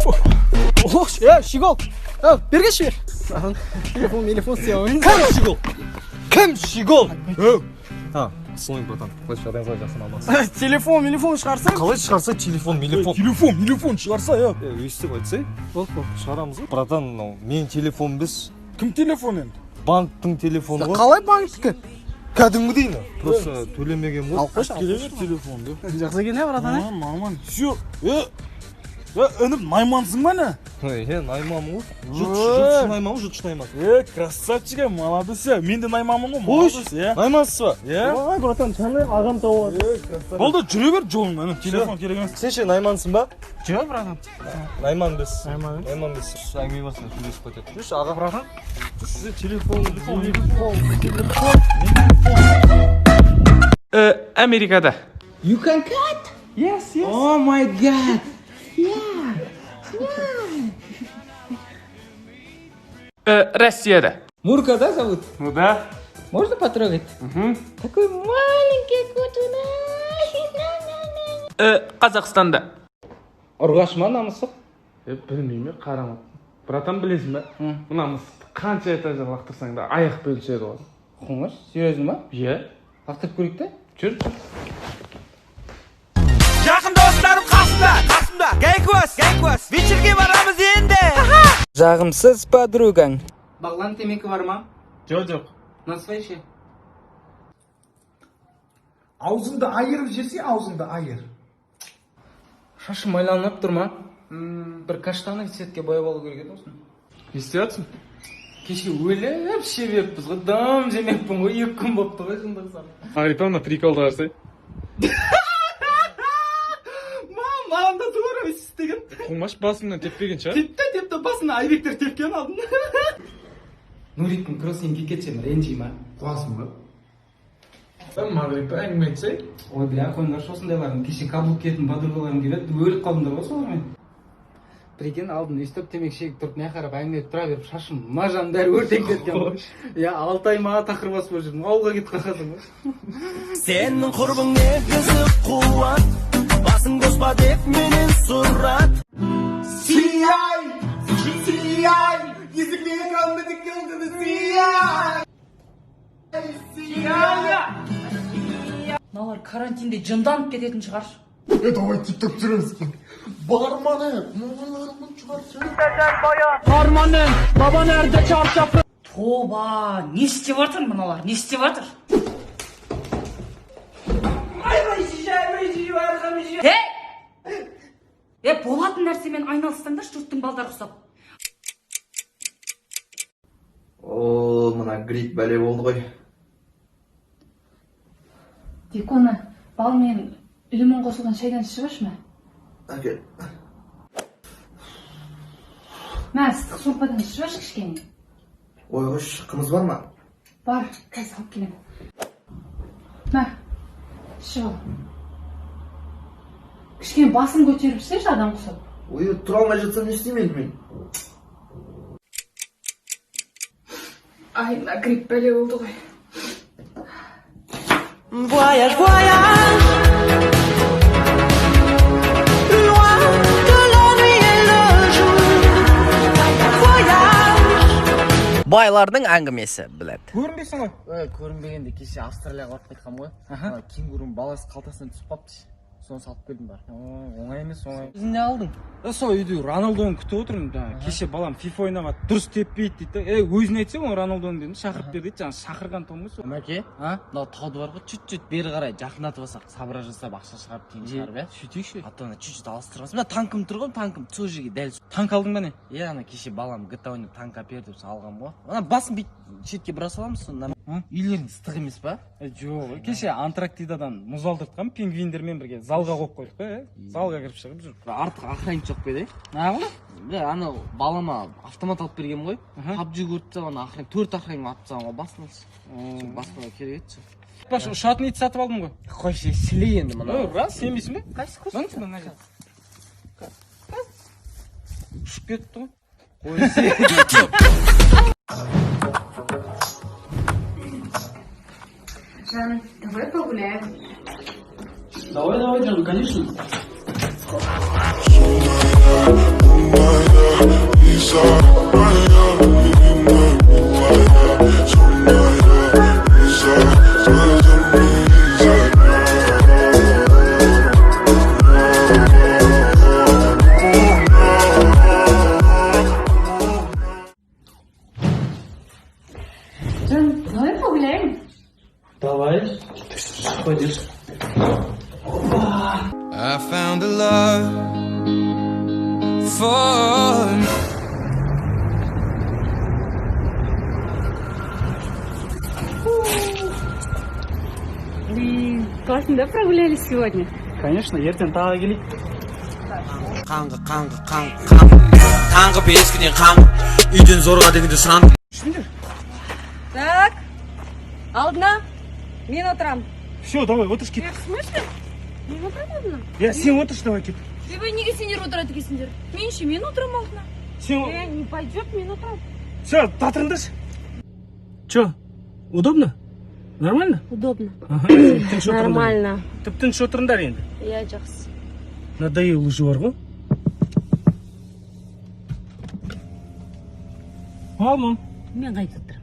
Ох, е, щегол. Е, бергеші бер. Телефон, телефон істей алмаймын. Кім щегол? Кім щегол? А, солай, братан. Қалай жағдайыңыз қалай, жақсы ма, амансыз? Телефон, телефон шығарсаң. Қалай шығарса телефон, мелефон. Телефон, телефон шығарса, е. Е, өйстіп айтсай, Болды, болды. шығарамыз ғой. Братан, мынау менің телефоным емес, Кім телефон енді? банктың телефоны ғой. Қалай банктікі? Кәдімгідей мынау. Просто төлемеген ғой. Алып қойшы, алып Келе бер телефонды. қойшы. Жақсы екен, е, братан, е? Нормально, нормально. Все. Е, е, інім, наймансың ба не? Е, найманмын ғой. Жұтшы найман ғой, жұтшы найман. Е, красавчик, е, молодец, е. Мен де найманмын ғой, молодец, е. Наймансыз ба? Е. Ой, братан, қандай ағам тауып алды. Болды, жүре бер жолыңда, інім, телефон керек емес. Сен ше наймансың ба? Жоқ, братан. Найман без. Найман. Найман без. Әңгіме басында сөйлесіп кетеді. Жүрші, аға. Братан. Жүрші, телефон, телефон, телефон. Америкада. You can cut? Yes, yes. Oh my God. Россияда. Мурка, да, зовут? Ну да. Можно потрогать? Угу. Такой маленький кот у нас. Қазақстанда. Ұрғашы ма мына мысық? Білмеймін, қарамаппын. Братан, білесің бе? Мына мысықты қанша этаждан лақтырсаң да аяқ бөліседі ғой. Қоңыр, серьезно ма? Иә. Лақтырып көрейік та? Жүр, жүр. Жақын достарым қасымда, қасымда. Гайкуас, гайкуас. Вечерге барамыз енді. Жағымсыз подругаң. Бағлан, темекі бар ма? Жоқ, жоқ. Насвай ше. Аузыңды айырып жесе, аузыңды айыр. Шашым майланып тұр ма? Бір каштановый цветке бояп алу керек еді осыны. Не істеп жатсың? Кеше өліп іше беріппіз ғой, дым жемеппін ғой, 2 күн болыпты ғой шындықсам. Мағрипа, мына приколды қарасай. Мам, маған да тура өйстіп істеген. Қумаш басыңнан теппеген шығар. Тепті, тепті, басына Айбектер тепкен алдын. Нуриктің кроссин киіп кетсем, ренжи ма? Қуасың ба? Мағрипа, әңгіме айтсай. Ой, бля, қойыңдаршы осындайларын. Кеше каблук киетін подругаларым келіп еді, өліп қалдыңдар ғой солармен. Прикинь, алдын өйстіп темекі шегіп тұрып, мына қарап әңгіме айтып тұра беріп, шашым мына жағым бәрі өртеніп кеткен ғой. Иә, 6 ай маған тақыр басып болып жүрдім. Ауылға кетіп қалғансың ғой. Сенің құрбың негізі қуат, басың бос па деп менен сұрат. Сияй! Сияй! Есікте экранды дікілді сияй! Сияй! Мыналар карантинде жынданып кететін шығар. Е, давай тикток түсіреміз. Барманы, мамаларымын шығаршы. Тоба, не істеп жатыр мыналар, не істеп жатыр? Ей! Е, болатын нәрсемен айналыссаңдаршы, жұрттың балдары ұқсап. О, мына грипп бәле болды ғой. Дикона, бал мен лимон қосылған шайдан ішіп аш ма? Әкел. Мә, ыстық сорпадан ішіп аш кішкене. Ой, қойшы, қымыз бар ма? Бар, қазір алып келемін. Мә, ішіп ал. Кішкене басын көтеріп ішсеші адам құсап. Ой, тұра алмай жатсам не істеймін енді мен? Ай, мына грипп бәле болды ғой. Voyage, voyage. Loin de la nuit et le jour. Voyage. Байлардың әңгімесі, білет. Көрінбейсің ғой. Ой, көрінбегенде кеше Австралияға барып қайтқанмын ғой. Ана кенгурының баласы қалтасынан түсіп қалыпты. Соны салып келдім бар. Оңай емес, оңай. Өзің не алдың? Сол үйде Роналдоны күтіп отырмын. Жаңа кеше балам FIFA ойнап дұрыс теппейді дейді да. Ей, өзіне айтсаң, ол Роналдоны дедім, шақырып бер дейді. Жаңа шақырған том ғой сол. Мәке, мынау тауды бар ғой, чуть-чуть бері қарай жақындатып алсақ, сабыра жасап, ақша шығарып, тиын шығарып, иә? Сөйтейікші. А то ана чуть-чуть алыстырып алсам, мына танкім тұр ғой, танкім сол жерге дәл. Танк алдың ба не? Иә, ана кеше балам GTA ойнап танк әпер деп алғам ғой. Ана басын бүйтіп шетке бұра саламыз, сонда. Үйлерің ыстық емес па? Жоқ, кеше Антарктидадан мұз алдыртқан пингвиндермен бірге залға қойып қойдық та, е? Залға кіріп шығып жүр. Артық охранник жоқ па еді? Неғылды? Бля, анау балама автомат алып бергенмін ғой. PUBG көріп тастап, ана охранник, 4 охранник атып тастаған ғой басынан. Сол баспана керек еді. Баш, ұшатын ит сатып алдым ғой. Қойшы, сілей енді мынау. Ой, рас, сенбейсің бе? Қайсы қойшы? Мына мына жер. Ұшып кетті ғой. Қойшы. Жан, давай погуляем. Давай, давай, Жан, конечно. Лиза, моя любимая, милая, сонная Лиза, с глазами заря. Жан, давай погуляем. Давай. Пойдешь. I found a love for Блин, классно, да, прогулялись сегодня? Конечно, ертең тағы келейік. Қаңғы, қаңғы, қаңғы, қаңғы, таңғы 5-ке дейін қаңғы, үйден зорға дегенде сұранып. Так, алдына мен отырамын. Все, давай, отыршы, кет. В смысле? Мен отырамын алдына. Я, сен отыршы, давай, кет. Ойбай, неге сендер отырады екенсіңдер? Мен ше, мен отырамын алдына. Сен. Не пойдет, мен отырамын. Все, татырыңдаршы. Че, удобно? Нормально? Удобно. Ага, тыныш отырыңдар. Нормально. Тып тыныш отырыңдар енді. Иә, жақсы. Надоел уже бар ғой. Ал, мам. Мен қайда отырамын?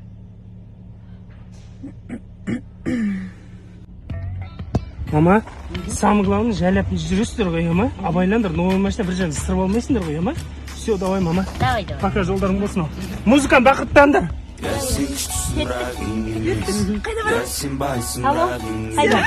Мама, самое главное, жайлап жүресіздер ғой, ма? Абайлаңдар, новый машина бір жерін ысырып алмайсыңдар ғой, ма? Все, давай, мама. Давай, давай. Пока, жолдарың болсын ал. Музыканы бақыттаңдар. Қайда барамыз? Алло, қайда?